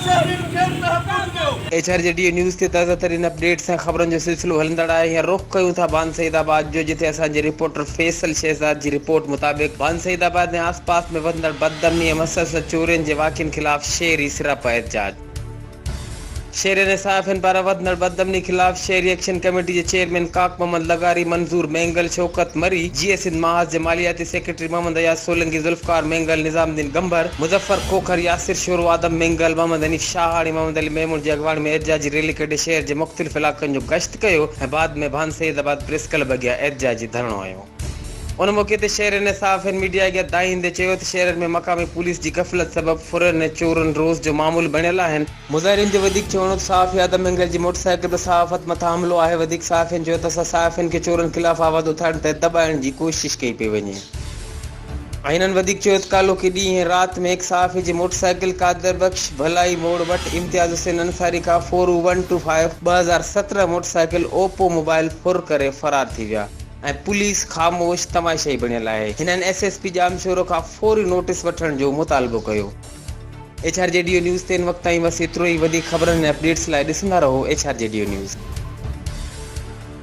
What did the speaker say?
شهرين کي تحفظ ڏيو. H R G D news تي تازه ترين اپڊيٽس ۽ خبرن جو سلسلو هلندڙ آهي هينئر رخ ڪيون ٿا ڀان سعيد آباد جو جتي اسان جي رپورٽر فيصل شهزاد جي رپورٽ مطابق ڀان سعيد آباد ۽ آس پاس ۾ وڌندڙ بدامني ۽ مسلسل چورين جي واقعن خلاف شهري سراپا احتجاج. شهرين ۽ صحافين پاران وڌندڙ بدامني خلاف شهري ايڪشن ڪميٽي جي چيئرمين ڪاڪ محمد لغاري، منظور مينگل، شوڪت مري، جيئي سنڌ محاذ جي مالياتي سيڪريٽري محمد اياز سولنگي، ذوالفقار مينگل، نظام الدين گنڀر، مظفر کوکر، ياسر شورو، آدم مينگل، محمد حنيف شاهاڻي، محمد علي ميمڻ جي اڳواڻي ۾ احتجاجي ريلي ڪڍي شهر جي مختلف علائقن جو گشت ڪيو ۽ بعد ۾ ڀان سيد آباد پريس ڪلب اڳيان احتجاجي ڌرڻو هنيو. ان موقعي تي شهرين ۽ صحافين ميڊيا اڳيان دانهيندي چيو ته شهرن ۾ مقامي پوليس جي غفلت سبب ڦرن ۽ چورن روز جو معمول بڻيل آهن. مظاهرين جو وڌيڪ چوڻ هو ته صحافي آدم مينگل جي موٽرسائيڪل تي صحافت مٿان حملو آهي، وڌيڪ صحافين چيو ته اسان صحافين کي چورن خلاف آواز اٿارڻ تي دٻائڻ جي ڪوشش ڪئي پئي وڃي. هنن وڌيڪ چيو ته ڪالهوڪي ڏينهن ۽ رات ۾ هڪ صحافي جي موٽرسائيڪل قادر بخش ڀلائي موڙ وٽ امتياز حسين انصاري کان four one two five 2017 motorcycle Oppo mobile ڦر ڪري فرار ٿي ويا. ۽ پوليس خاموش تماشائي بڻيل آهي. هنن ايس ايس پي ڄامشورو کان فوري نوٽيس وٺڻ جو مطالبو ڪيو. H R G D O news تي هن وقت تائين بس ايترو ئي وڌيڪ خبرن ۽ اپڊيٽس لاء ڏسندا رهو H R G D O news.